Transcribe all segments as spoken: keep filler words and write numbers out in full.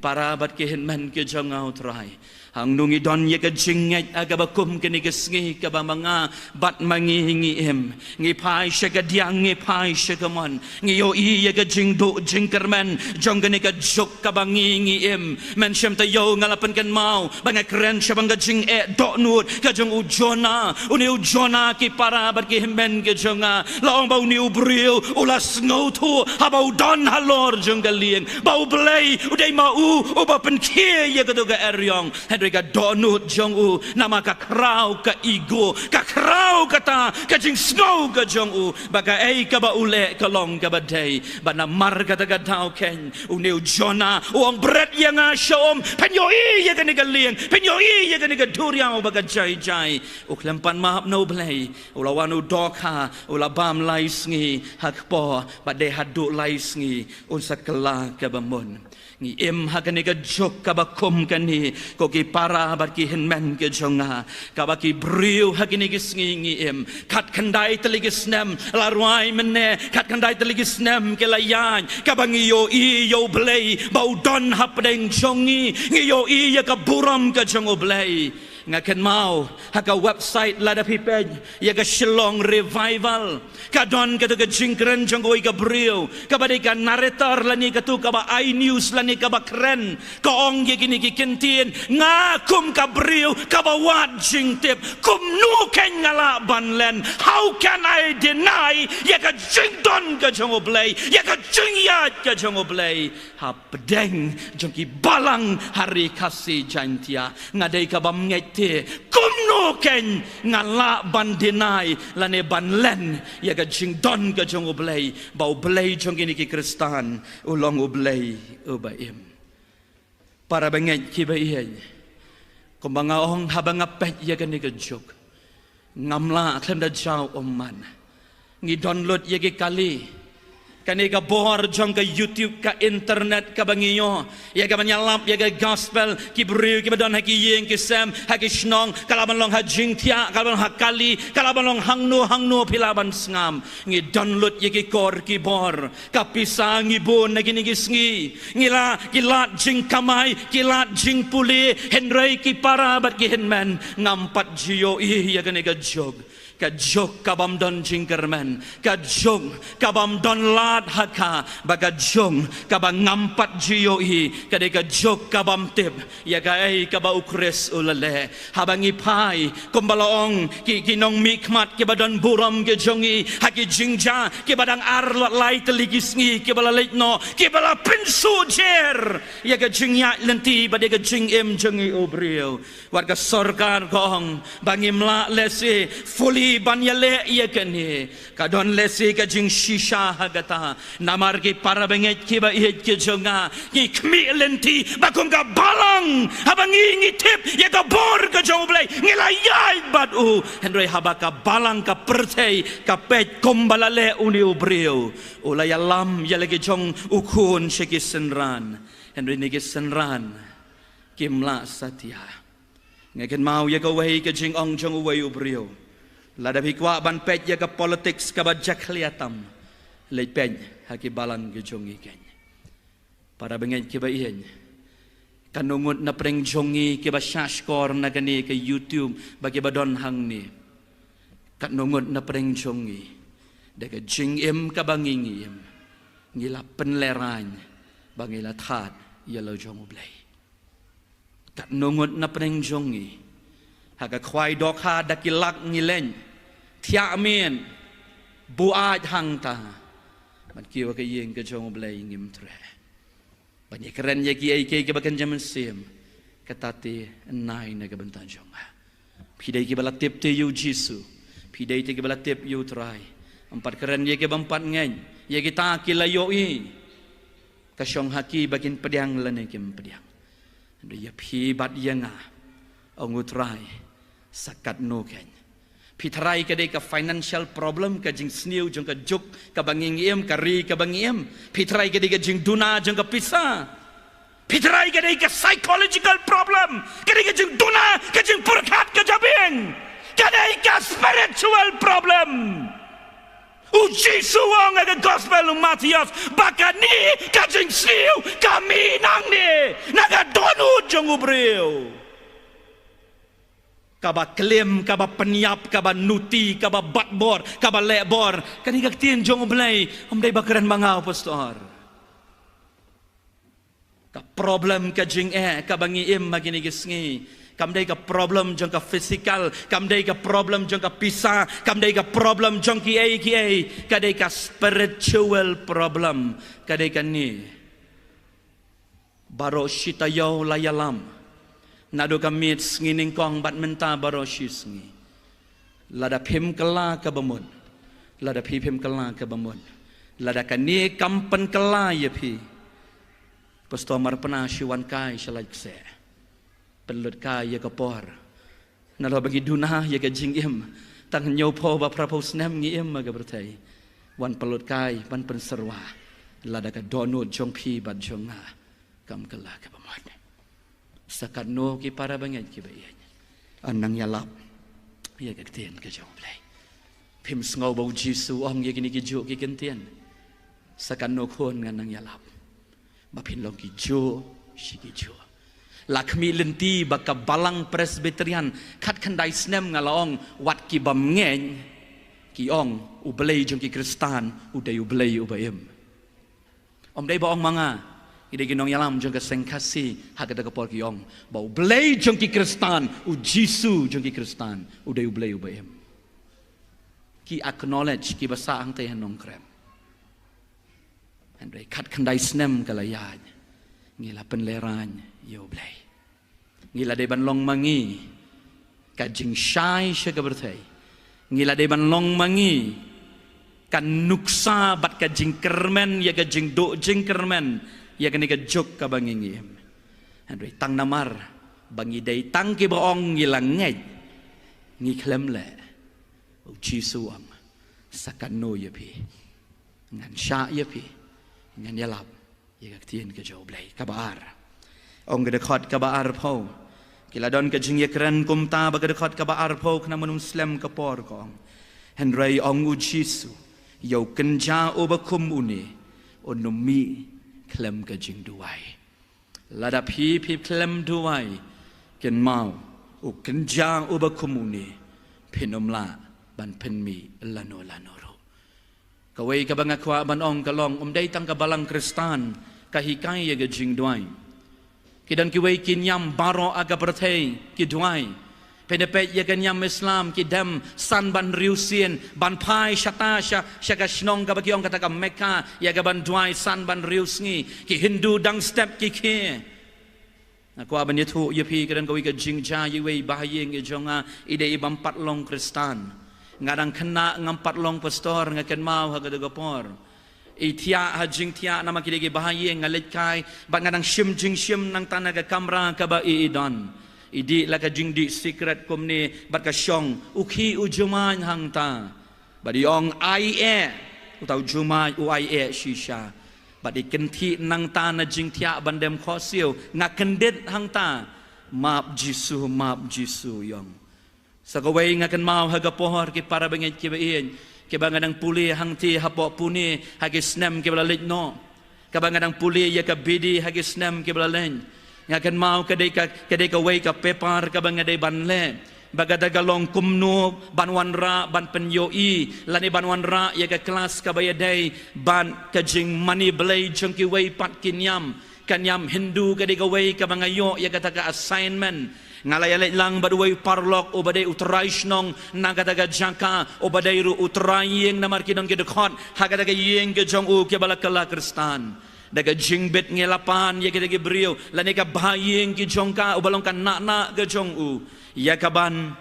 Para bad ki hynmen ki jong nga, U Trai, hangno ngi don ïa ka jingngeit ha kaba kum kane ka sngi kaba ma nga bad ma ngi ngi im. Ngi phai sha ka diang, ngi phai sha ka mon. Ngi ïohi ïa ka jingduh jingkyrmen jong kane ka juk kaba ngi ngi im. Mynsiem taïew nga la pynkynmaw ba nga kren shaphang ka jingeh dohnud ka jong u Jonah. Une u Jonah, ki para bad ki hynmen ki jong nga, la ong ba une u briew u la sngewthuh haba u don halor jong ka lieng ba U Blei u dei ma u uba pynkhie ïa kato ka eriong. Hynrei ka dohnud jong u, namar ka khraw ka ego, ka khraw kata ka jingsngew ka jong u ba kaei kaba u leh ka long kaba dei. Bad namar kata ka daw keiñ une u Jonah u ong bret ïa nga sha um, phin ïohi ïa kane ka lieng, phin ïohi ïa kane ka duriaw ba ka jai jai. U khlem pan map na U Blei, u la wan u dohkha, u la bam lai sngi ha kpoh, bad dei haduh lai sngi un sa kylla kaba mut. Ngi im ha kane ka juk kaba kum kane, ko ki para bad ki hynmen ki jong nga, kaba ki briew ha kine ki sngi ngi im. Khatkhyndai tylli ki snem la rwai mynne, khatkhyndai tylli ki snem ki la ïaid, kaba ngi ïohi ïa U Blei ba u don hapdeng jong ngi. Ngi ïohi ïa ka burom ka jong U Blei. Nga kynmaw ha ka website, lada phi peit ïa ka Shillong Revival, ka don kato ka jingkren jong kawei ka briew kaba dei ka narrator lane kato kaba ai news lane kaba kren. Ka ong ïa kine ki kyntien: Nga kum ka briew kaba wad jingtip, kumno keiñ nga lah ban len? How can I deny ïa ka jingdon ka jong U Blei, ïa ka jingïaid ka jong U Blei hapdeng jong ki balang ha Ri Khasi Jaiñtia? Nga dei ka bym ngeit te, kumno keiñ nga lah ban deny lane ban len ïa ka jingdon ka jong U Blei, ba U Blei jong kine ki Khristan u long U Blei uba im? Para bangeit kiba ïeit, kumba nga ong, haba nga peit ïa kane ka juk, ngam lah khlem da jaw ummat. Ngi don lut ïa ki kali. Kane ka bor jong ka YouTube, ka internet kaba ngi ïoh ïa kaban ïalap ïa ka gospel, ki briew kiba don ha ki ïing ki sem, ha ki shnong, ka lah ban long ha jingthiah, ka lah ban long ha kali, ka lah ban long hangno hangno phi lah ban sngap. Ngi don lut ïa ki kor ki bor. Ka pisa ngi bun na kine ki sngi. Ngi la, ki lad jingkamai, ki lad jingpule, hynrei ki para bad ki hynmen, ngam pat ju ïohi ïa kane ka juk. Ka juk ka bym don jingkyrmen, ka juk ka bym don lad ha ka, bad ka juk kaba ngam pat ju ïohi, ka dei ka juk ka bym tip ïa kaei kaba U Khrist u la leh. Haba ngi phai, kumba la ong ki, ki nongmihkhmat kiba don burom ki jong ngi, ha ki jingjia kiba dang ar lad lai tylli ki sngi kiba la leit noh, kiba la pynsuh jer ïa ka jingïaid lynti bad ïa ka jingim jong ngi u briew. Wat ka sorkar ka ong ba ngim lah lehse fully ban ïaleh ïa kane. Ka don lehse ka jingshisha ha kata. Namar ki para bangeit kiba ïeit ki jong nga, ngi khmih lynti ba kum ka balang, haba ngi, ngi tip ïa ka bor ka jong U Blei, ngi la ïaid bad u. Hynrei haba ka balang, ka pyrthei ka peit kumba la leh une u briew, u la ïalam ïa la ki jong u khun sha ki synran. Hynrei ne ki synran kim lah satia. Nga kynmaw ïa kawei ka jingong jong uwei u briew: Lada phi kwah ban peit ïa ka politics kaba jakhlia tam, leit peit ha ki balang ki jong ngi keiñ. Para bangeit kiba ïeit, katno ngut na pdeng jong ngi kiba shahshkor na kane ka YouTube ba kiba don hangne? Katno ngut na pdeng jong ngi, da ka jingim kaba ngi, ngi im, ngi la pynlehraiñ ba ngi la thad ïa la jong U Blei? Katno ngut na pdeng jong ngi, ha ka khwai dohkha da ki lak ngi leit, thiah miet, buaid hangta, ban kiew ha ka ïing ka jong U Blei ngim treh? Ban ïakren ïa kiei kiei kiba kynja mynsiem, kata te nai na ka bynta jong nga. Phi dei kiba la tip te ïa U Jisu, phi dei te kiba la tip ïa U Trai. Ym pat kren ïa kiba ym pat ngeit, ïa kita ki la ïohi. Ka shong ha ki ba kin pdiang lane kim pdiang. Hynrei ïa phi bad ïa nga, ong U Trai, sa katno keiñ? Phi tharai ka dei ka financial problem, ka jingsniew jong ka juk kaba ngi, ngi im, ka ri kaba ngi im? Phi tharai ka dei ka jingduna jong ka pisa? Phi tharai ka dei ka psychological problem, ka dei ka jingduna, ka jingpyrkhat ka jabieng? Ka dei ka spiritual problem. U Jisu u ong ha ka gospel u Mathaios ba kane ka jingsniew ka mih nangne na ka dohnud jong u briew. Kaba klim, kaba pynïap, kaba nuti, kaba bat bor, kaba leh bor. Kane ka ktien jong u Blei, ym dei ba kren ma nga u pastor. Ka problem ka jingeh kaba ngi im ha kine ki sngi, kam dei ka problem jong ka physical, kam dei ka problem jong ka pisa, kam dei ka problem jong kiei kiei, ka dei ka spiritual problem, ka dei kane. Baroh shi taïew la ïalam, naduh ka miet sngi nyngkong bad mynta baroh shi sngi. Lada phim kylla kaba mut, lada phi phim kylla kaba mut, lada kane kam pynkylla ïa phi, pastor Marpna, shu wan kai sha Laitkaseh. Pynlut kai ïa ka por. Nalor ba ngi duna ïa ka jingim, tang hynñiewphew bad phraphew snem ngi im ha ka pyrthei. Wan pynlut kai ban pynsyrwa, lada ka dohnud jong phi bad jong nga kam kylla kaba mut. Sa katno ki para bangeit kiba ïeit, yn nang ïalap ïa ka ktien ka jong u Blei. Phim sngew ba u Jisu u ong ïa kine kijuh ki kyntien? Sa katno khun ngan nang ïalap ba phin long kijuh shi kijuh. La khmih lynti ba ka Balang Presbyterian khatkhyndai snem, nga la ong, wat ki bym ngeit ki ong u Blei jong ki Khristan u dei u Blei uba im. Ym dei ba ong ma nga, ki dei ki nongïalam jong ka Seng Khasi ha kata ka por ki ong ba u Blei jong ki Khristan, u Jisu jong ki Khristan, u dei u Blei uba im. Ki acknowledge, kiba sah hangtei ha Nongkrem. Hynrei khatkhyndai snem ka la ïaid, ngi la pynlehraiñ ïa u Blei. Ngi la dei ban long ma ngi ka jingshai sha ka pyrthei. Ngi la dei ban long ma ngi ka nuksa bad ka jingkyrmen ïa ka jingduh jingkyrmen ïa kane ka juk kaba ngi ngi im. Hynrei tang namar ba ngi dei tang kiba ong ngi la ngeit, ngi khlem leh. U Jisu u ong, sa katno ïa phi, ngan shah ïa phi, ngan ïalap ïa ka ktien ka jong u Blei. Kaba ar, ong ka dkhot kaba arphew. Ki la don ka jingïakren kumta ba ka dkhot kaba arphew khnang ban ym slem ka por, ka ong, hynrei ong u Jisu, ïa u kynja uba kum une un ym mih khlem ka jingduwai. Lada phi phi khlem duwai, kynmaw, u kynja uba kum une phin ym lah ban pynmih lano lano ruh. Kawei kaba nga kwah ban ong ka long, ym dei tang ka Balang Khristan ka hikai ïa ka jingduwai. Ki don kiwei ki niam baroh ha ka pyrthei ki duwai. Pynpeit ïa ka niam Islam, ki dem san ban hynriew sien ban phai shata sha, sha ka shnong kaba ki ong kata ka Mecca, ïa kaban duwai san ban hynriew sngi. Ki Hindu dang step ki khie. Nga kwah ban ïathuh ïa phi, ka don kawei ka jingjia ïa iwei i bahaïing i jong nga, i dei i bym pat long Khristan. Nga dang khynnah ngam pat long pastor, nga kynmaw ha kata ka por. I thiah ha jingthiah namar ki dei ki bahaïing, nga leit kai bad nga dang shim jingshim nangta na ka kamra kaba i i don. I dih la ka jingdih sikret kumne bad ka shong, u khih u jumai hangta. Bad i ong, ai eh. Uta u jumai u ai eh shisha. Bad i kynthih nangta na jingthiah ban dem khohsiew. Nga kyndit hangta. Map Jisu, map Jisu, i ong. Sa kawei, nga kynmaw ha ka por, ki para bangeit kiba ïeit, kiba nga dang pule hangtei hapoh Pune ha ki snem kiba la leit noh, kaba nga dang pule ïa ka B D ha ki snem kiba la leit. Nga kynmaw ka dei ka, ka dei kawei ka paper kaba nga dei ban leh, ba ka dei ka long kumno ban wanrah ban pynïohi lane ban wanrah ïa ka klas kaba ïadei bad ka jingmane Blei jong kiwei pat ki niam. Ka niam Hindu ka dei kawei kaba nga ïoh ïa kata ka assignment. Nga la ïaleit lang bad uwei u paralok uba dei u trai shnong na kata ka jaka, uba dei ruh u trai ïing, namar ki don ki dkhot ha kata ka ïing ka jong u kiba la kylla Khristan. Da ka jingbit ngi la pan ïa kita ki briew lane ka bahaïing ki jong ka, uba long ka nahnah ka jong u, ïa kaban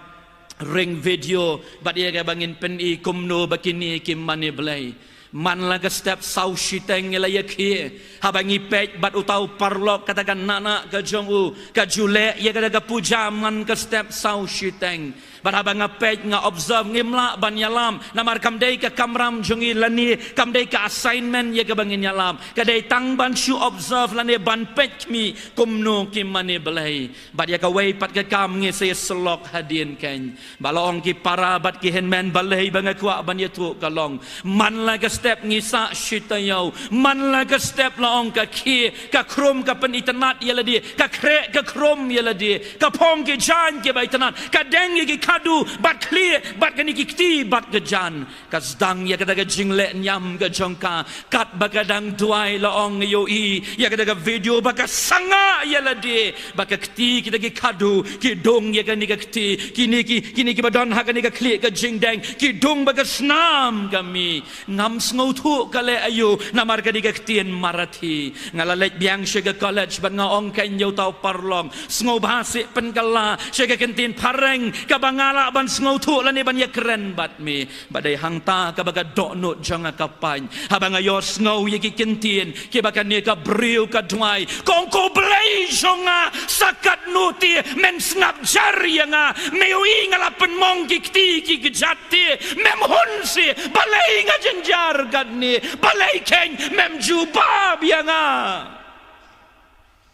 ring video bad ïa kaba ngin pyni kumno ba kine ki mane Blei. Man la ka step saw shiteng ngi la ïakhih haba ngi peit bad uta u paralok, kata ka nahnah ka jong u ka ju leh ïa kata ka puja man ka step saw shiteng. Bad haba nga peit, nga observe, ngim lah ban ïalam namar kam dei ka kamram jong ngi lane kam dei ka assignment ïa kaba ngin ïalam. Ka dei tang ban shu observe lane ban peit khmih kumno ki mane Blei. Bad ïa kawei pat ka kam ngi sa ïasyllok hadien keiñ. Ba la ong ki para bad ki hynmen, balei ba nga kwah ban ïathuh ka long, man la ka step ngi sah shi taïew, man la ka step, la ong, ka khie ka khrum ka pynitynnad ïa lade, ka khreh ka khrum ïa lade, ka phong ki jaiñ kiba itynnad, ka deng ïa ki khadduh bad khlieh bad kine ki kti bad ka jan. Ka sdang ïa kata ka jingleh niam ka jong ka, katba ka dang duwai, la ong, ïohi ïa kata ka video ba ka sangah ïa lade, ba ka kti kita ki khadduh ki dung ïa kane ka kti, kine ki, kine kiba don ha kane ka khlieh ka jingdeng ki dung ba ka snam ka mih. Ngam sngewthuh ka leh aïu namar ka dei ka ktien Marathi. Nga la leit biang sha ka college bad nga ong keiñ ïa uta u paralok, sngewbha seh pynkylla sha ka ktien phareng kaba nga lah ban sngewthuh lane ban ïakren bad me. Ba dei hangta kaba ka dohnud jong nga ka pait haba nga ïohsngew ïa ki ktien kiba kane ka briew ka duwai, ka ong, ko Blei jong nga, sa katno te men sngap jar ïa nga? Me ïohi nga la pynmong ki kti ki kjat te, mem hun seh, balei nga jynjar katne? Balei keiñ mem jubab ïa nga?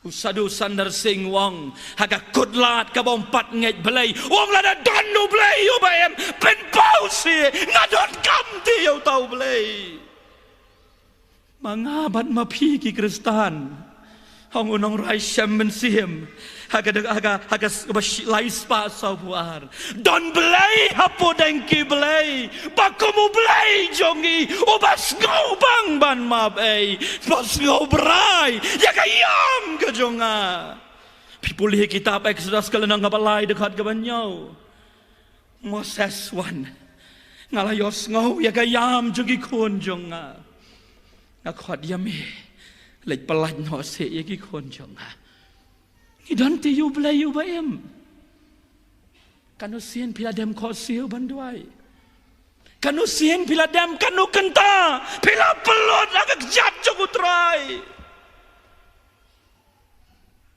U Sadhu Sundar Singh u ong, ha ka kut lad kaba ym pat ngeit Blei, u ong, lada don u Blei uba im, pynpaw seh, nga donkam te ïa uta u Blei. Ma nga bad ma phi ki Khristan, ong u nongrwai Shem Mynsiem, ha ka, ha ka, ha ka s-, ba shi-, lai spah sawphew ar. Don Blei hapoh deng ki blei ba kum u Blei jong ngi, uba sngewbang ban map ei, ba sngewbrai ïa ka ïam ka jong nga. Phi pule ha kitab Exodus ka lynnong kaba lai, dkhot kaba hynñiew. Moses wan, nga la ïohsngew ïa ka ïam jong ki khun jong nga. Nga khot ïa me, leit pyllait noh seh ïa ki khun jong nga. Ngi don te ïa u Blei uba im. Katno sien phi la dem khohsiew ban duwai? Katno sien phi la dem, katno kynta phi la pynlut ha ka kjat jong u Trai?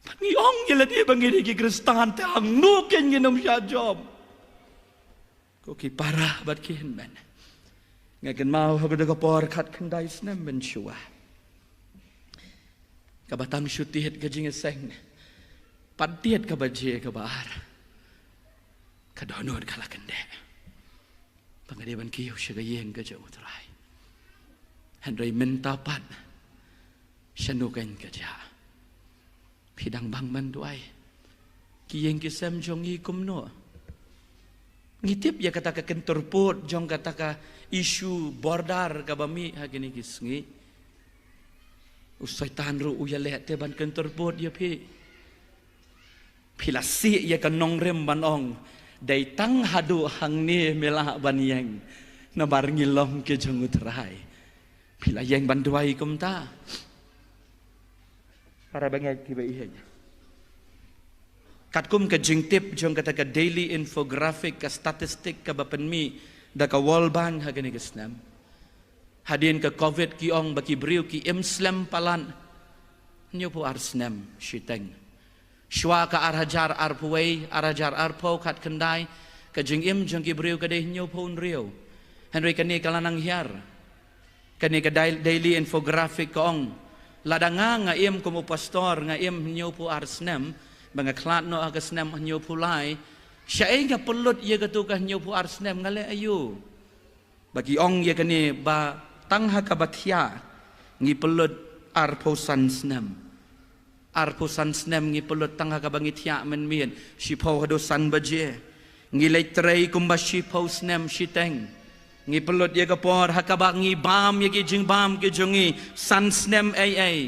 Ba ngi ong ïa lade ba ngi dei ki Khristan, te hangno keiñ ngin ym shah jop? Ko ki para bad ki hynmen, nga kynmaw ha kata ka por khatkhyndai snem mynshuwa, kaba tang shu tied ka jingïaseng, pat tied ka baje kaba ar, ka dohnud ka la kyndeh. Ba nga dei ban kiew sha ka ïing ka jong u Trai. Hynrei mynta pat, shano keiñ ka jia? Phi dang bang ban duwai? Ki ïing ki sem jong ngi kumno? Ngi tip ïa kata ka kyntur pud jong kata ka issue border kaba mih ha kine ki sngi. U Soitan ruh u ïaleh te ban kyntur pud ïa phi. Phi la sih ïa ka nongrim ban ong, dei tang haduh hangne me lah ban ïeng, namar ngi long ki jong u Trai. Phi la ïeng ban duwai kumta? Para bangeit kiba ïeit, katkum ka jingtip jong kata ka daily infographic, ka statistic kaba pynmih da ka World Bank ha kane ka snem, hadien ka Covid ki ong ba ki briew ki im slem palat hynñiewphew ar snem shiteng. Shuwa ka ar hajar arphew wei, ar hajar arphew khatkhyndai, ka jingim jong ki briew ka dei hynñiewphew hynriew. Hynrei kane ka la nang hiar. Kane ka dai-, daily infographic ka ong, lada nga, nga im kum u pastor, nga im hynñiewphew ar snem, ba nga khlad noh ha ka snem hynñiewphew lai, shaei nga pynlut ïa kato ka hynñiewphew ar snem, nga leh aïu? Ba ki ong ïa kane ba tang ha kaba thiah ngi pynlut arphew san snem. Arphew san snem ngi pynlut tang ha kaba ngi thiah mynmiet, shiphew haduh san baje. Ngi leit trei kumba shiphew snem shiteng. Ngi pynlut ïa ka por ha kaba ngi bam ïa ki jingbam ki jong ngi san snem ei ei.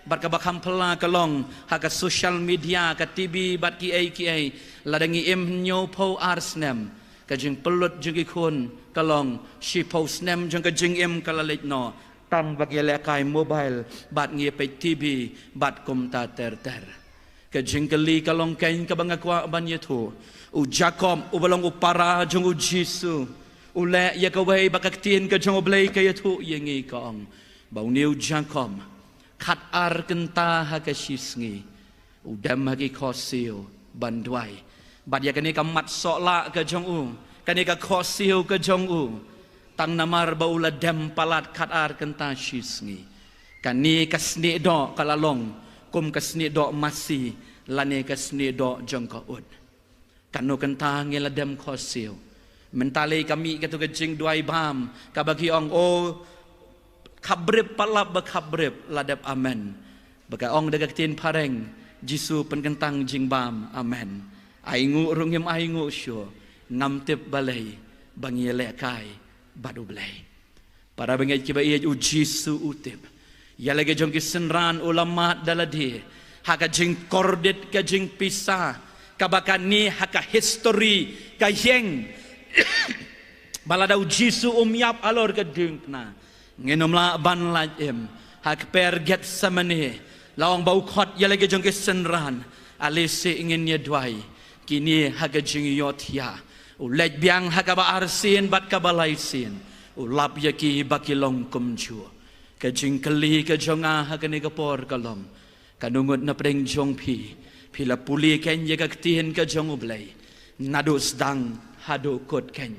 Bad kaba kham phylla ka long ha ka social media, ka T V bad kiei kiei. Lada ngi im hynñiewphew ar snem, ka jingpynlut jong ki khun ka long shiphew snem jong ka jingim ka la leit noh tang ba ngi lehkai mobile bad ngi peit T V bad kumta ter ter. Ka jingkylli ka long keiñ kaba nga kwah ban ïathuh. U Jakob uba long u para jong u Jisu, U leh ïa kawei ba ka ktien ka jong U Blei ka ïathuh ïa ngi, ka ong ba une u Jakob khat ar kynta ha ka shisngi u dem ha ki khohsiew ban duwai. Bad ïa kane ka mat sohlah ka jong u, kane ka khohsiew ka jong u, tang namar ba u la dem palat khat ar kynta shisngi, kane ka snieh doh ka la long kum ka snieh doh masi lane ka snieh doh jong ka ut. Katno kynta ngi la dem khohsiew. Mynta lei ka mih katto ka jingduwai bam, kaba ki ong, o, khaprip, palat ba khaprip, la dep amen. Ba ka ong da ka ktien phareng, Jisu pynkyntang jingbam, amen. Ai nguh ruh ngim ai nguh shuh, ngam tip balei ba ngi ïalehkai bad U Blei. Para bangeit kiba ïeit, U Jisu u tip ïa la ki jong ki synran, u la mad da lade ha ka jingkordit ka jingpisa, kaba kane ha ka history ka ïeng ba lada U Jisu um ïap halor ka diengphna, ngin ym lah ban lait im. Ha kper Gethsemane, la ong ba u khot ïa la ki jong ki synran, ale seh ngin ïa duwai, kine ha ka jingïohthiah u leit biang ha kaba arsien bad kaba laisien, u lap ïa ki ba ki long kumjuh. Ka jingkylli ka jong nga ha kane ka por ka long, katno ngut na pdeng jong phi, phi la pule keiñ ïa ka ktien ka jong U Blei naduh sdang haduh kut keiñ?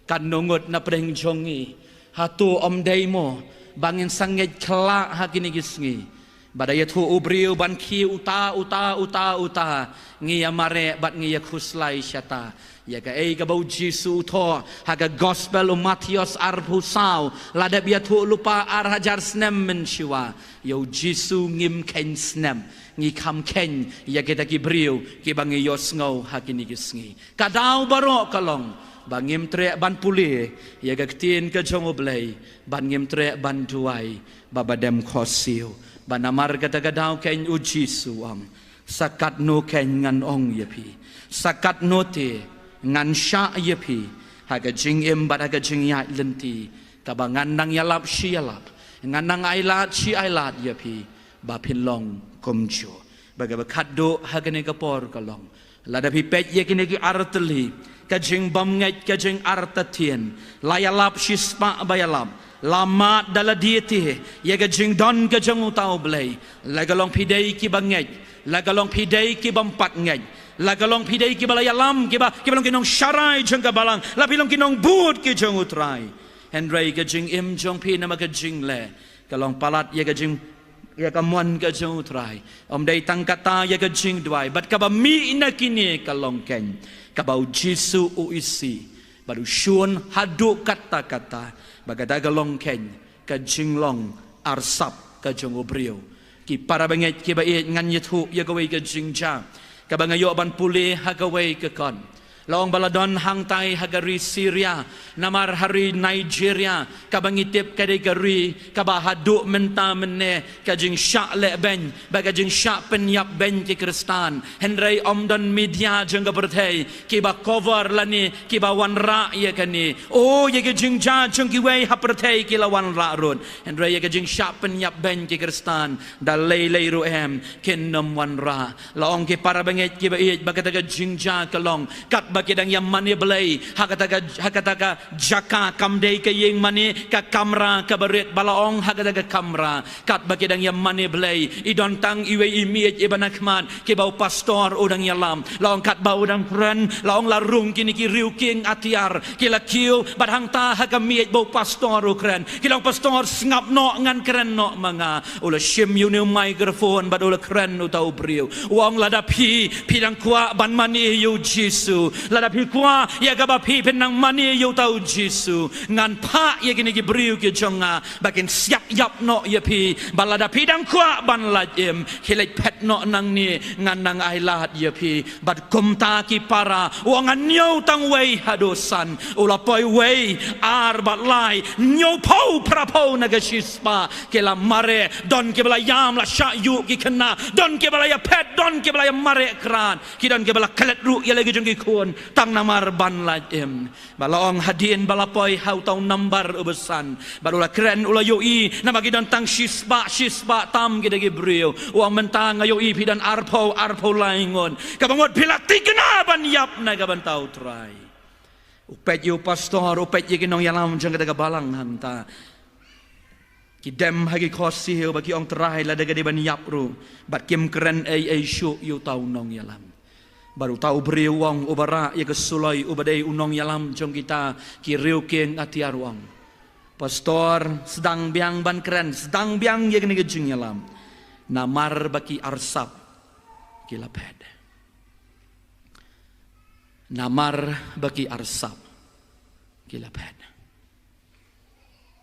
Katno ngut na pdeng jong ngi, hato ym dei mo ba ngin sa ngeit khyllah ha kine ki sngi? Ba da ïathuh u briew ban khie uta uta uta uta, ngi ïa mareh bad ngi ïa khuslai shata. Ïa kaei kaba U Jisu u thoh ha ka Gospel u Mathaios arphew saw, la dep ïathuh lypa ar hajar snem mynshuwa, ïa U Jisu ngim kheiñ snem, ngi kham kheiñ ïa kita ki briew kiba ngi ïohsngew ha kine ki sngi. Ka daw baroh ka long ba ngim treh ban pule ïa ka ktien ka jong U Blei, bad ngim treh ban duwai ba ba dem khohsiew. Ba namar kata ka daw keiñ U Jisu u ong, sa katno keiñ ngan ong ïa phi, sa katno te ngan shah ïa phi ha ka jingim bad ha ka jingïaid lynti, kaba ngan nang ïalap shi ïalap, ngan nang ailad shi ailad ïa phi, ba phin long kumjuh. Ba kaba khatduh ha kane ka por ka long, lada phi peit ïa kine ki artylli, ka jingbymngeit, ka jingartatien, la ïalap shi spah ba ïalap, la mad da lade te ïa ka jingdon ka jong uta U Blei. La ka long phi dei kiba ngeit, la ka long phi dei kibym pat ngeit, la ka long phi dei kiba la ïalam, kiba, kiba long ki nongsharai jong ka balang, la phi long ki nongbud ki jong U Trai, hynrei ka jingim jong phi namar ka jingleh ka long palat ïa ka jing, ïa ka mon ka jong U Trai. Ym dei tang kata, ïa ka jingduwai. Bad kaba mih na kine ka long keiñ kaba U Jisu u isih bad u shun haduh katta katta. Ba kata ka long keiñ ka jinglong arsap ka jong u briew. Ki para bangeit kiba ïeit, ngan ïathuh ïa kawei ka jingjia kaba nga ïoh ban pule ha kawei ka kot. La ong ba la don hangtai ha ka ri Syria, namar ha ri Nigeria, kaba ngi tip ka dei ka ri kaba haduh mynta mynne ka jingshah lehbeiñ bad ka jingshah pynïapbeiñ ki Khristan. Hynrei ym don media jong ka pyrthei kiba cover lane kiba wanrah ïa kane. O, ïa ka jingjia jong kiwei ha pyrthei ki la wanrah ruh, hynrei ïa ka jingshah pynïapbeiñ ki Khristan da lei lei ruh em, kin ym wanrah. La ong ki para bangeit kiba ïeit ba kata ka jingjia ka long katba ki dang ïa mane Blei ha kata ka, ha kata ka jaka, kam dei ka ïing mane, ka kamra kaba rit, ba la ong ha kata ka kamra, katba ki dang ïa mane Blei, i don tang iwei i miej iba na khmat, kiba u pastor u dang ïalam. La ong katba u dang kren, la ong la rung kine ki riew kieng atiar, ki la kiew bad hangta ha ka miej ba u pastor u kren. Ki la ong, pastor, sngap noh, ngan kren noh ma nga. U la shim ïa une u microphone bad u la kren uta u briew. U ong, lada phi, phi dang kwah ban mane ïa u Jisu, lada phi kwah ïa kaba phi phin nang mane ïa uta u Jisu, ngan phah ïa kine ki briew ki jong nga ba kin siat ïap noh ïa phi. Bad lada phi dang kwah ban lait im, khie leit phet noh nangne, ngan nang ailad ïa phi. Bad kumta ki para, u ong, ngan ñiew tang wei haduh san. U la poi wei, ar bad lai, hynñiewphew, phraphew na ka shispah ki la mareh. Don kiba la ïam, la shah ïuh ki khynnah, don kiba la ïa phet, don kiba la ïa mareh krad, ki don kiba la klet ruh ïa la ki jong ki khun tang namar ban lait im. Ba la ong, hadien ba la poi ha uta u nambar uba san, bad u la kren, u la ïohi namar ki don tang shispah, shispah tam kita ki briew. U ong, mynta nga ïohi phi don arphew, arphew lai ngut. Kaba ngut phi la thikna ban ïap na ka bynta u Trai. U peit ïa u pastor, u peit ïa ki nongïalam jong kata ka balang hangta. Ki dem ha ki khohsiew ba ki ong Trai lada ka dei ban ïap ruh, bad kim kren ei ei shuh ïa uta u nongïalam. Bad uta u briew u ong, uba rah ïa ka suloi, uba dei u nongïalam jong kita ki riew kieng atiar, u ong, Pastor, sdang biang ban kren, sdang biang ïa kane ka jingïalam. Namar ba ki arsap ki la phet. Namar ba ki arsap ki la phet.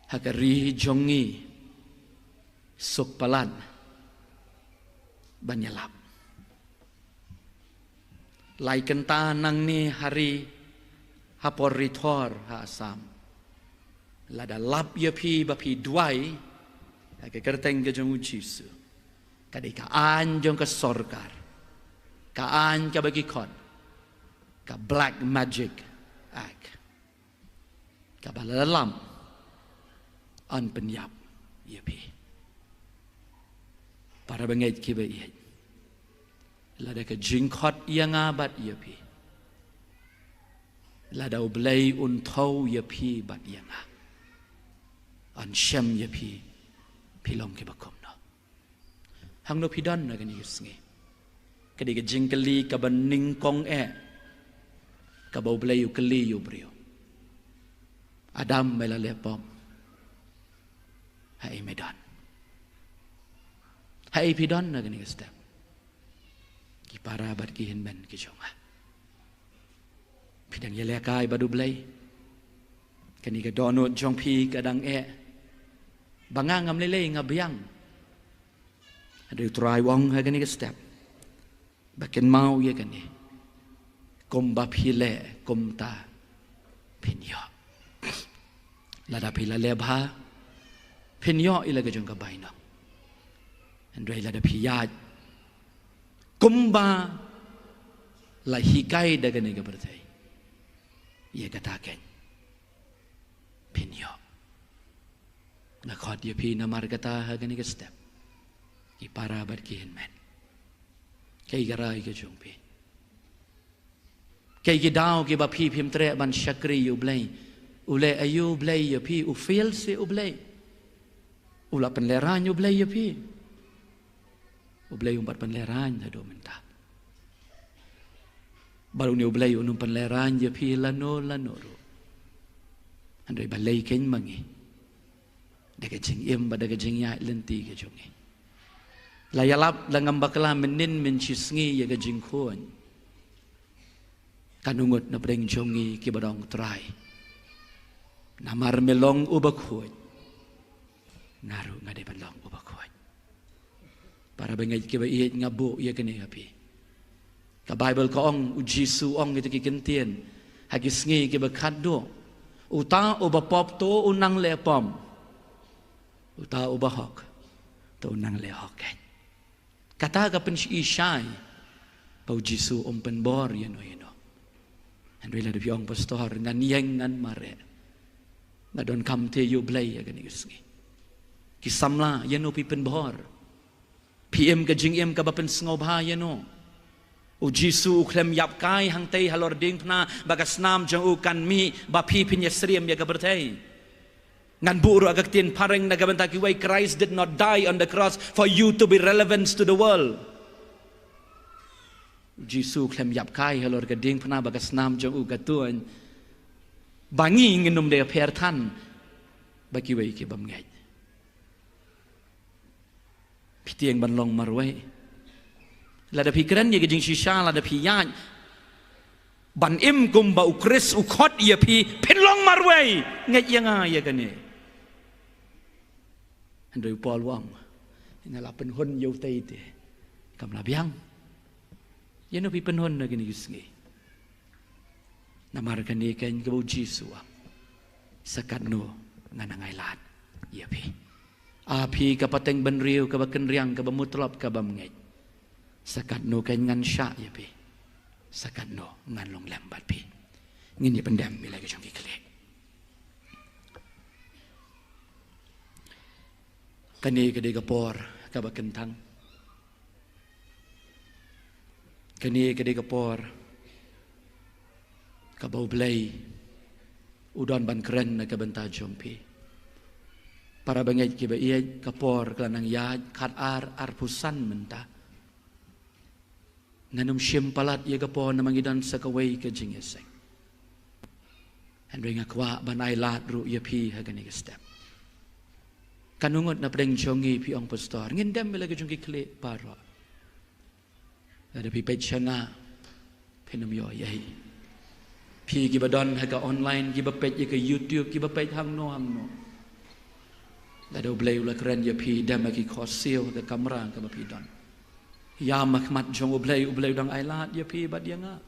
Ha ka ri jong ngi suk palat ban ïalap. Lai kynta nangne ha ri, ha por ri thor ha Assam. Lada lap ïa phi ba phi duwai ha ka kyrteng ka jong u Jisu, ka dei ka aiñ jong ka sorkar, ka aiñ kaba ki khot ka Black Magic Act, kaba lada lam yn pynïap ïa phi. Para bangeit kiba ïeit, lada ka jingkhot ïa nga bad ïa phi, lada U Blei un thew ïa phi bad ïa nga, yn shem ïa phi, phi long kiba kumno? Hangno phi don ha kane ka sngi? Ka dei ka jingkylli kaba nyngkong eh kaba U Blei u kylli ïa u briew. Adam, me la leh pop, haei me don? Haei phi don ha kane ka step? Ki para bad ki hynmen ki jong nga, phi dang ïalehkai bad U Blei? Kane ka dohnud jong phi ka dang eh ba nga ngam lei lei, nga biang. Hynrei U Trai u ong ha kane ka step ba kynmaw ïa kane, kumba phi leh kumta phin ïoh. Lada phi la leh bha, phin ïoh ïa la ka jong ka bainong. Hynrei lada phi ïaid kumba la hikai da kane ka pyrthei, ïa kata keiñ phin ïoh. Nga khot ïa phi namar kata ha kane ka step, ki para bad ki hynmen, kaei ka rai ka jong phi? Kaei ki daw kiba phi phim treh ban shakri ïa U Blei? U leh aïu U Blei ïa phi? U fail seh U Blei? U la pynlehraiñ U Blei ïa phi? U Blei um pat pynlehraiñ haduh mynta. Bad une U Blei un ym pynlehraiñ ïa phi lano lano ruh. Hynrei balei keiñ ma ngi, da ka jingim bad da ka jingïaid lynti ka jong ngi, la ïalap la ngam bakla mynnin mynshisngi ïa ka jingkhuid. Kan ngut na pdeng jong ngi kiba ong, Trai, namar me long uba khuid, nga ruh nga dei ban long uba khuid. Para bangeit kiba ïeit, nga buh ïa kane ha phi. Ka Baibl ka ong, u Jisu u ong ïa kita ki ktien ha ki sngi kiba khatduh, uta uba pop to u nang leh pop, uta uba hok to u nang leh hok keiñ. Kata ka pyni shai ba u Jisu um pynbor ïano ïano. Hynrei lada phi ong, Pastor, ngan ïeng, ngan mareh, nga donkam te ïa U Blei ha kane ka sngi. Ki samla, ïano phi pynbor? Phi im ka jingim kaba pynsngewbha ïano? U Jisu u khlem ïap kai hangtei halor diengphna ba ka snam jong u kan mih ba phi phin ïasyriem ïa ka pyrthei. Ngan buh ruh ha ka ktien phareng na ka bynta kiwei, Christ did not die on the cross for you to be relevant to the world. U Jisu u khlem ïap kai halor ka diengphna ba ka snam jong u ka tuid ba ngi ngin ym dei pher than bad kiwei ki bymngeit. Phi tieng ban long marwei? Lada phi kren ïa ka jingshisha, lada phi ïaid ban im kumba u Khrist u khot ïa phi, phin long marwei. Ngeit ïa nga ïa kane. Hynrei u Paul u ong, nga la pynhun ïa utei te kam la biang. Ïano phi pynhun ha kine ki sngi? Namar kane keiñ kaba u Jisu u ong, sa katno ngan nang ailad ïa phi, A phi ka pateng bynriew kaba kynriang, kaba mutlop, kaba bymngeit. Sa katno keiñ ngan shah ïa phi? Sa katno ngan long lem bad phi? Ngin ïa pyndem ïa la ka jong ki khlieh. Kane ka dei ka por kaba kyntang. Kane ka dei ka por kaba U Blei u don ban kren na ka bynta jong phi. Para bangeit kiba ïeit, ka por ka la nang ïaid, khatar arphew san mynta. Ngan ym shim palat ïa ka por namar ngi don sa kawei ka jingïaseng. Hynrei nga kwah ban ai lad ruh ïa phi ha kane ka step. Katno ngut na pdeng jong ngi phi ong, Pastor, ngin dem ïa la ka jong ki khlieh baroh. Lada phi peit sha nga, phin ym ïoh ei ei. Phi kiba don ha ka online, kiba peit ïa ka YouTube, kiba peit hangno hangno. Lada U Blei u la kren ïa phi, dem ha ki khohsiew ha ka kamra kaba phi don. Ïam ha khmat jong U Blei, U Blei u dang ai lad ïa phi bad ïa nga.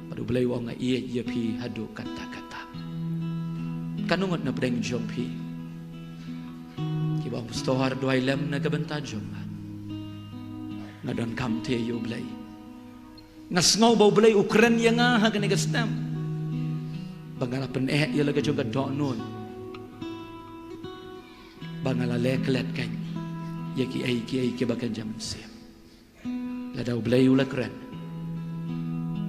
Bad U Blei u ong, nga ïeit ïa phi haduh katta katta. Katno ngut na pdeng jong phi kiba ong, Pastor, duwai lem na ka bynta jong nga. Nga donkam te ïa U Blei. Nga sngew ba U Blei u kren ïa nga ha kane ka step. Ba nga la pyneh ïa la ka jong ka dohnud. Ba nga la leh klet kein ïa kiei kiei kiba kynja mynsiem. Lada U Blei u la kren,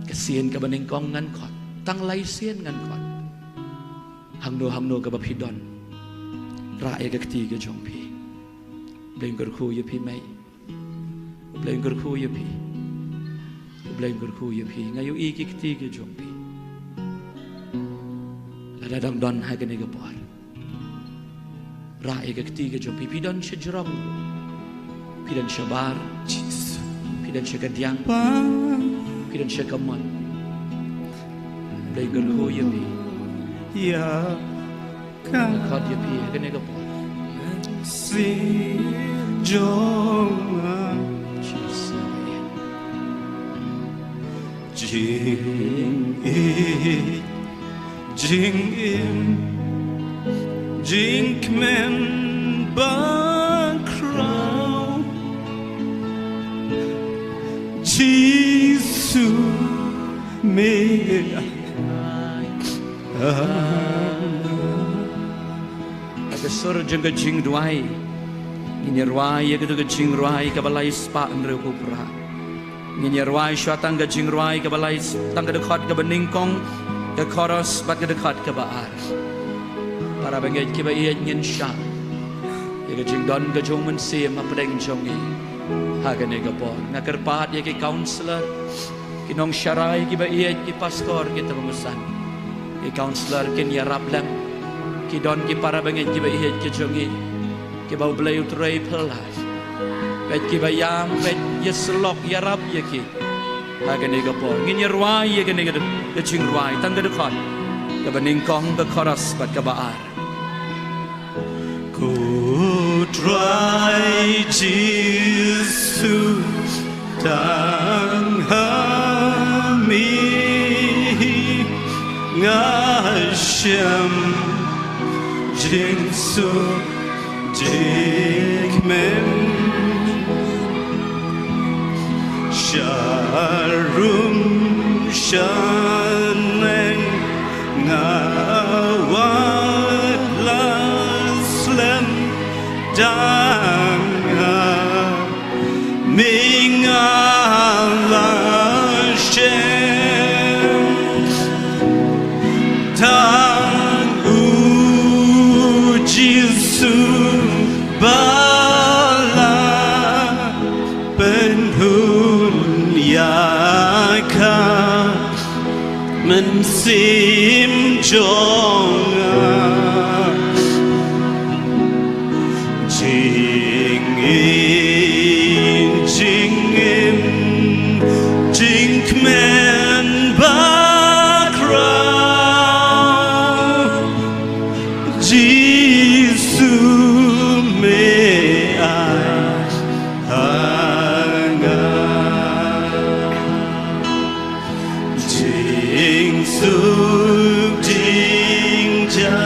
ka sien kaba nyngkong ngan khot, tang lai sien ngan khot. Hangno hangno kaba phi don, rah ïa ka kti ka jong phi. U Blei un kyrkhu ïa phi, mei. U Blei un kyrkhu ïa phi. U Blei un kyrkhu ïa phi. Nga ïohi ki kti ki jong phi. Lada dang don ha kane ka por, rah ïa ka kti ka jong phi. Phi don sha jrong, phi don shabar, Jisu, phi don sha kadiang, phi don sha kamon. U Blei un kyrkhu ïa phi. Ïa ka, khot ïa phi ha kane ka por. Mynsiem jong nga. Jisu. Jingïeit, jingim, jingkmen bakhraw. Jisu, me ai. Ha ka sur jong ka jingduwai, ngin ïa rwai ïa katu ka jingrwai kaba lai spah hynriewphew phra. Ngin ïa rwai shuwa tang ka jingrwai kaba lai, tang ka dkhot kaba nyngkong, ka chorus bad ka dkhot kaba ar. Para bangeit kiba ïeit, ngin shah ïa ka jingdon ka jong U Mynsiem hapdeng jong ngi ha kane ka por. Nga kyrpad ïa ki counselor, ki nongsharai kiba ïeit, ki pastor, ki tymmen basan. Ki counselor kin ïarap lem. Ki don ki para bangeit kiba ïeit ki jong ngi, kiba U Blei u trei phylla. Peit kiba ïam, peit, ïasyllok, ïarap ïa ki ha kane ka por. Ngin ïa rwai ïa kane ka, ka jingrwai, tang ka dkhot kaba nyngkong, ka chorus bad kaba ar. Ko Trai Jisu, tang ha me hi nga shem jingsuk jingkmen. Sha rum sha neng nga wat la slem, tang ha me nga la shem. Tang U Jisu ba la pynhun ïa ka mynsiem jong nga. Jingïeit, jingim, jingkmen bakhraw, Jisu me ai ha nga. Jingsuk jingjia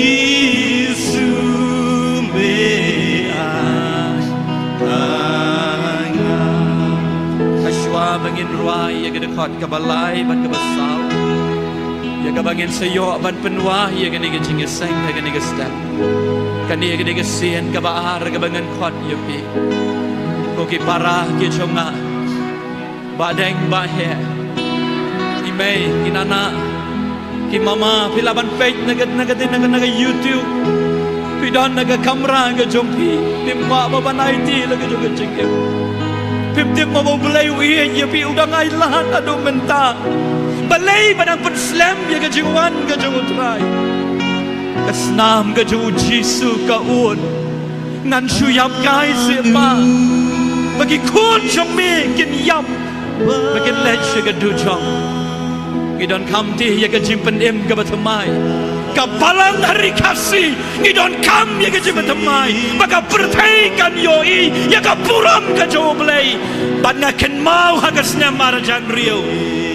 Jisu me ai, ai nga. Hashwa ba ngin rwai ïa ka dkhot kaba lai bad kaba saw, ïa kaba ngin sa ïoh ban pynwai ïa kane ka jingïaseng ha kane ka step. Kane ka dei ka sien kaba ar kaba ngan khot ïa phi, ko ki para ki jong nga, ba deng ba heh, ki mei ki nana, ki mama, phi lah ban peit na ka, na ka, na ka, na ka YouTube. Phi don na ka kamra ka jong phi, phim kwah ba ban aiti la ka jong ka jingim. Phim tip mo ba U Blei u ïeit ïa phi, u dang ai lad haduh mynta. Balei ba dang pynslem ïa ka jingwan ka jong U Trai? Ka snam ka jong U Jisu ka un. Ngan shu ïap kai seh pa, ba ki khun jong me kin ïap, ba kin leit sha ka dujok. Ngi donkam te ïa ka jingpynim kaba thymmai. Ka balang ha Ri Khasi ngi donkam ïa ka jingpynthymmai, ba ka pyrthei kan ïohi ïa ka burom ka jong U Blei. Bad nga kynmaw ha ka snem ar hajar hynriew,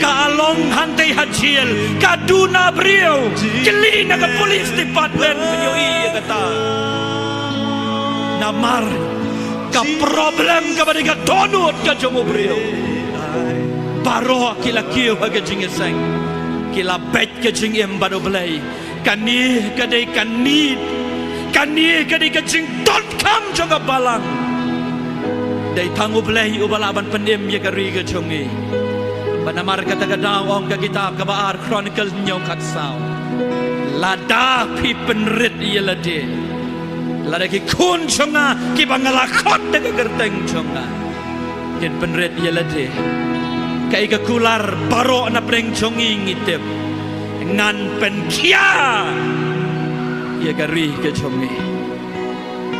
ka long hangtei ha jel, ka duna briew, kylli na ka police department, phin ïohi ïa kata. Namar ka problem kaba dei ka dohnud ka jong u briew. Baroh ki la kiew ha ka jingïaseng, ki la beit ka jingim bad U Blei. Kane ka dei ka need, kane ka dei ka jingdonkam jong ka balang. Dei tang U Blei uba lah ban pynim ïa ka ri ka jong ngi. Bad namar kata ka daw ong ka kitab kaba ar Chronicle hynñiew khatsaw, lada phi pynrit ïa lade, lada ki khun jong nga kiba nga la khot da ka kyrteng jong nga kin pynrit ïa lade, kaei ka kular baroh na pdeng jong ngi ngi tip, ngan pynkhia ïa ka ri ka jong ngi.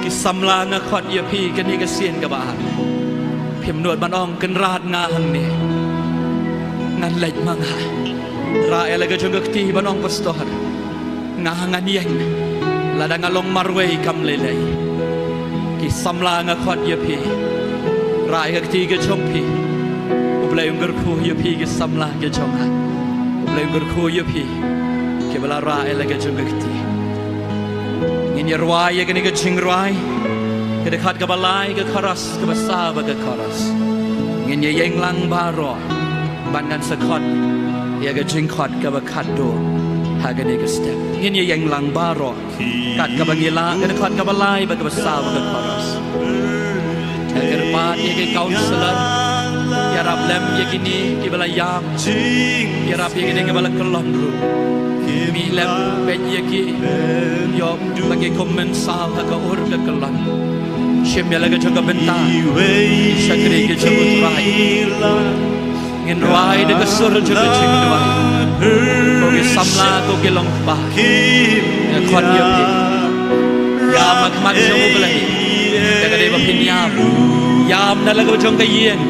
Ki samla, nga khot ïa phi kane ka sien kaba ar. Phim nud ban ong, Kynrad, nga hangne, ngan leit ma nga. Rah ïa la ka jong ka kti ban ong, Pastor, nga ngan ïeng, lada nga long marwei kam lei lei. Ki samla, nga khot ïa phi, rah ïa ka kti ka jong phi. U Blei un kyrkhu ïa phi ki samla ki jong nga. U Blei un kyrkhu ïa phi kiba la rah ïa la ka jong ka kti. Ngin ïa rwai ïa kane ka jingrwai, ka dkhot kaba lai, ka chorus kaba saw bad ka chorus. Ngin ïa ïeng lang baroh bad ngan sa khot ïa ka jingkhot kaba khatduh ha kane ka step. Ngin ïa ïeng lang baroh kat kaba ngi lah, ka dkhot kaba lai bad kaba saw bad ka chorus. Nga kyrpad ïa ki counselor, ïarap lem ïa kine kiba la ïam, ïarap ïa kine kiba la kyllon ruh. Mih lem, peit ïa ki, ïoh ba ki kum mynsaw ha ka ur ka kyllon. Shim ïa la ka jong ka bynta, shakri ka jong U Trai. Ngin rwai da ka sur jong ka jingduwai. Ko ki samla, ko ki longkpa, nga khot ïa phi. Ïam ha khmat jong U Blei da ka dei ba phin ïam. Ïam na la ka jong ka ïing,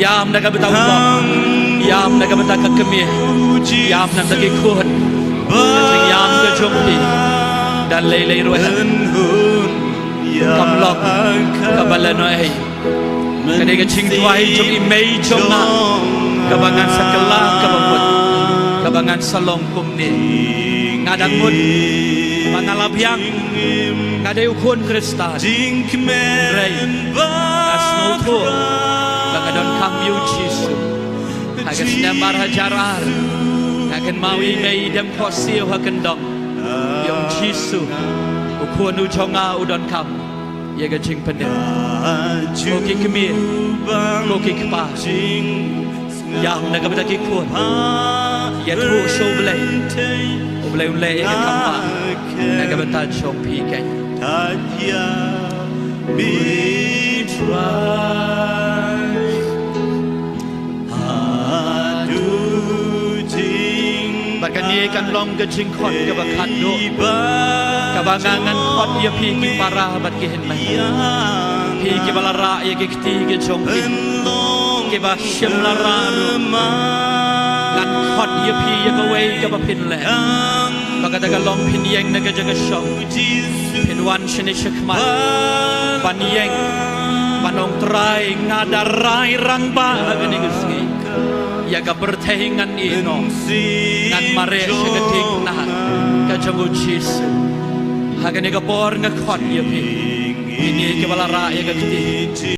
ïam na ka bynta u pop, ïam na ka bynta ka kmie, ïam na ka bynta ki khun. Ka jingïam ka jong phi da lei lei ruh kam long kaba lehnohei. Kane ka jingduwai jong i mei jong nga, kaba ngan sa kylla kaba mut, kaba ngan sa long kumne. Nga dang mut ba nga la biang, nga dei u khun Khristan. Hynrei nga sngewthuh ba nga donkam ïa U Jisu. Ha ka snem ar hajar ar, nga kynmaw ïa i mei dem khohsiew ha kyndong. Ïa U Jisu, u khun u jong nga u donkam ïa ka jingpynim. Ko ki kmie, ko ki kpa, ïam na ka bynta ki khun. Ïathuh sha U Blei, U Blei un leh ïa ka kam bha na ka bynta jong phi keiñ. Bad kane kan long ka jingkhot kaba khatduh kaba nga ngan khot ïa phi ki para bad ki hynmen. Phi kiba la rah ïa ki kti ki jong phi, kiba shym la rah ruh, ngan khot ïa phi ïa kawei kaba phin leh. Ba kata ka long phin ïeng na ka jaka shong, phin wan shane shakhmat ban ïeng ban ong, Trai, nga da rai rangbah ha kane ka sngi. Ïa ka pyrthei ngan ïeh noh, ngan mareh sha ka diengphna ka jong U Jisu. Ha kane ka por nga khot ïa phi, kine kiba la rah ïa ka kti.